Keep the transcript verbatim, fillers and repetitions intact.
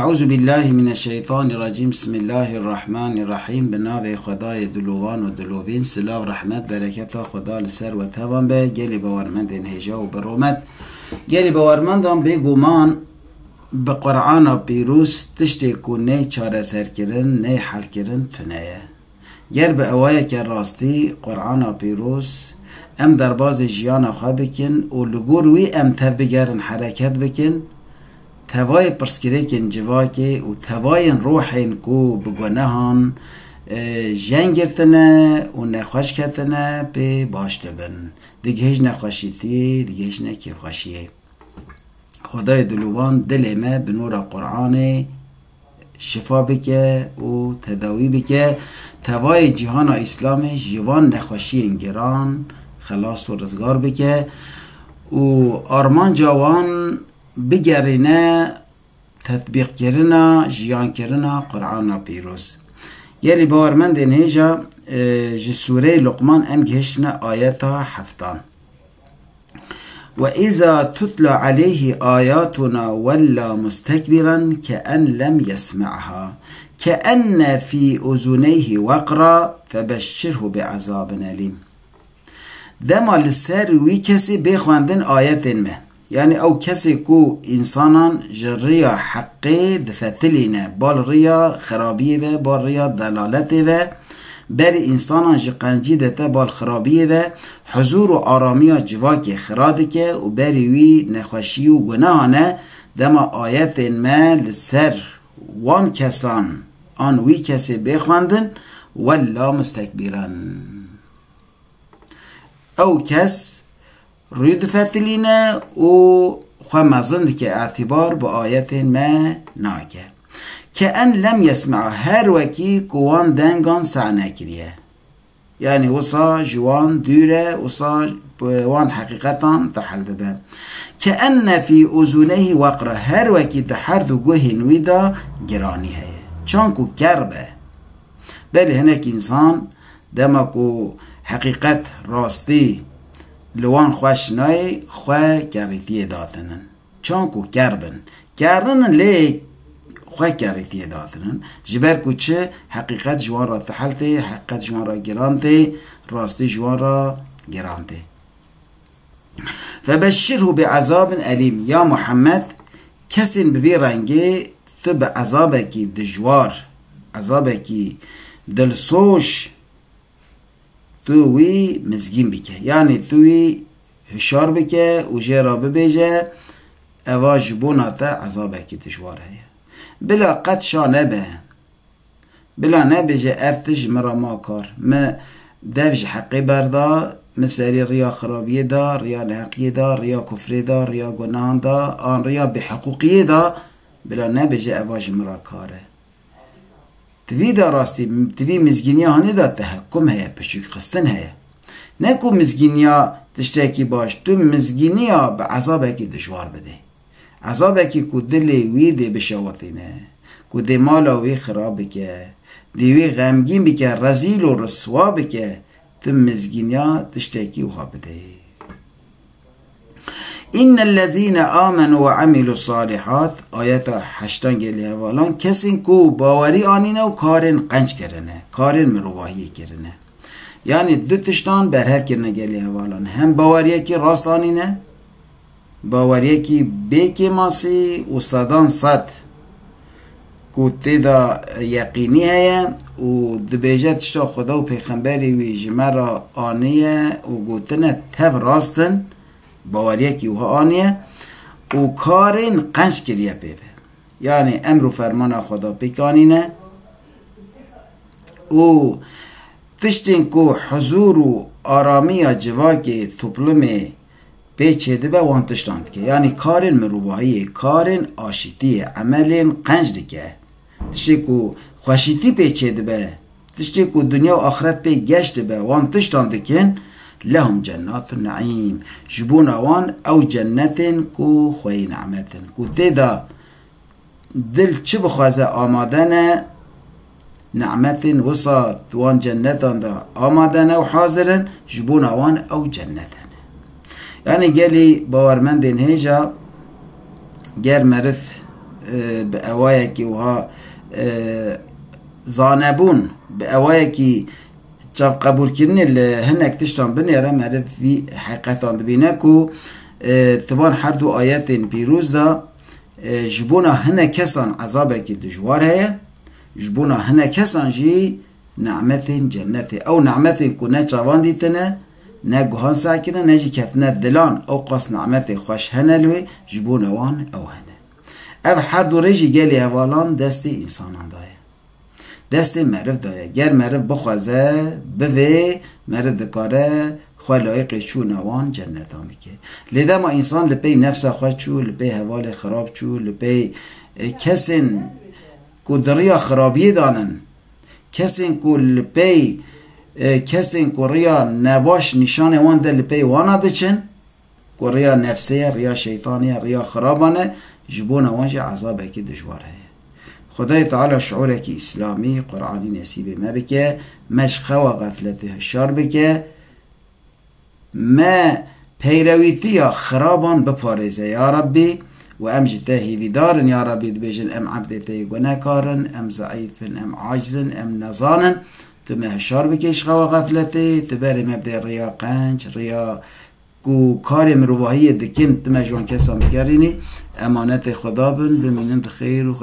Eûzubîllahimineşşeytanirracîm. Bismillahirrahmanirrahîm. Bi navê Xwedayê dilovan û dilovîn. Silav, rehmet, bereketa Xweda li ser we tevan be. Gelî bawermendên hêja û bi rûmet. Gelî bawermendan bêguman bi Qur'ana pîroz tiştê ku ney çareserkirin, ney helkirin tune ye. Ger bi ewayeke rastî Qur'ana pîroz em derbazê jiyana xwe bikin û li gor wî em tev bigerin hereket bikin, tevayê pirsgirêkên civakê û tevayên ruhên ku bi gunehan, e, jeng girtine û nexweş ketine pê baş dibin. Digihîj nexweşîtiyê, digihîjne kêfxweşiyê. Xwedayê dilovan dilê me bi nûra Qur'anê şifa bike û tedawî bike. Tevayê cîhana Îslamê ji van nexweşiyên giran xelas û rizgar bike û armanca wan bigerîne tetbîqkirina, jiyankirina Qur'ana pîroz. Gelî bawermendên hêja, e, ji sûreyê Luqman em gihiştine ayeta heftan. وإذا تتلى عليه آياتنا ولى مستكبرا كأن لم يسمعها كأن في أذنيه وقرا فبشره بعذاب أليم. Dema li ser wî kesê bê xwendin ayetên me, yanî ew kesê ku însanan ji riya heqê difetilîne, bal riya xirabiyê ve, bal riya delaletê ve, berî însanan ji qencî dete bal xirabiyê ve, huzûr û aramiya civakê xira dike û berî wî nexweşî û gunehan e, dema ayetên me li ser wan kesan an wî kesê bê xwendin, wella mustekbîran. Ew kes rû difetilîne û xwe mezin dike, îtîbar bi ayetên me nake. Ke en lem yesme'a, her wekî ku wan dengan seh nekiriye. Yanî wisa ji wan dûr e, wisa bi wan heqîqetan tehil dibe. Ke enne fî uzuneyhî weqra, her wekî di her du guhên wî de giranî heye. Çanku ker be. Belê hinek însan dema ku heqîqet, rastî li wan xweş nayê, xwe kerîtiyê datinin. Çanku ker bin. Kerinin lê xwe kerîtiyê datinin. Ji ber ku çi? Heqîqet ji wan re tehil tê, heqîqet ji wan re giran tê, rastî ji wan re giran tê. Febeşşirhu bi ezabin elîm. Ya Muhammed, kesên bi vî rengê tu bi ezabekî dijwar, ezabekî dilsoz tu wî mizgîn bike. Yanî tu wî hişar bike û jê re bibêje, eva ji bona te ezabekî dijwar heye. Bila qet şa nebe. Bila nebêje, ev tişt ji min re ma kar. Min dev ji heqê berda, min serî riya xirabiyê da, riya neheqiyê da, riya kufrê da, riya gunehan da, an riya bêhiqûqiyê da. Bila nebêje, eva ji min re kar e. Di vî de rastî, di vî mizgîniya hanê de tehekkum heye, piçûkxistin heye. Ne ku mizgîniya tiştekî baş, tu mizgîniya bi ezabekî dijwar bidê. Ezabekî ku dilê wî dê bişewitîne, ku dê mala wî xirab bike, dê wî xemgîn bike, rezîl û riswa bike, tu mizgîniya tiştekî wiha bidê. Înnellezîne amenû we emîlû salîhat, ayeta heştan gelî hevalan, kesên ku bawerî anîne û karên qenc kirine, karên mirovahiyê kirine. Yanî du tiştan berhev kirine gelî hevalan. Hem baweriyekî rast anîne, baweriyekî bê kêmasî û sedan sed ku tê de yeqînî heye û dibêje tişta Xweda û Pêxemberê wî ji me re aniye û gotine tev rast in, baweriyekî wiha aniye û karên qenc kiriye pê ve. Yanî emr û fermana Xweda pêk anîne û tiştên ku huzûr û aramiya civakê, toplumê pê çêdibe, wan tiştan dike. Yanî karên mirovahiyê, karên aşîtiyê, emelên qenc dike. Tiştê ku xweşîtî pê çêdibe, tiştê ku dinya û axiret pê geş dibe, wan tiştan dikin, lehum cennatun neîm. Ji bona wan ew cennetên ku xweyî nimet in. Ku tê de dil çi bixwaze amade ne, nimetên wisa di wan cennetan de amade ne û hazir in, ji bona wan ew cennet in. Yanî gelî bawermendên hêja, ger meriv e, bi ewayekî wiha, e, zanebûn, bi ewayekî çavqebûlkirinê li hinek tiştan binêre, meriv vî heqetan dibîne ku, e, di van her du ayetên pîroz de, e, ji bona hinek kesan ezabekî dijwar heye, ji bona hinek kesan jî nimetên cennetê. Ew nimetên ku ne çavan dîtine, ne guhan sekine, ne jî ketine dilan. Ew qas nimetê xweş hene li wê, ji bona wan ew hene. Ev her du rê jî gelê hevalan destê însanan daye. Destê meriv daye. Ger meriv bixwaze, bivê, meriv dikare xwe layiqê çûna wan cennetan bike. Lê dema însan li pey nefsa xwe çû, li pey hevalê xirab çû, li pey, e, kesên ku di riya xirabiyê danin, kesên ku li pey, e, kesên ku riya nebaş nîşanê wan de li pey wana diçin, ku riya nefsê ye, riya şeytanê ye, riya xiraban e, ji bona wan jî ezabekî dijwar heye. Xwedayê Teala şiûrekî îslamî, Qur'anî nesîbê me bike, me ji xewa xefletê hişyar bike, me peyrewîtiya xiraban biparêze, ya Rabbî, û em ji te hîvîdar in, ya Rabbî, dibêjin, em ebdê te yê gunekar in, em zeîf in, em aciz in, em nezan in. Tu me hişyar bike ji xewa xefletê, tu berê me bidê riya qenc, riya ku karê mirovahiyê dikin, tu me ji wan kesan bigerînî, emanetê Xweda bin, bimînin di xêr û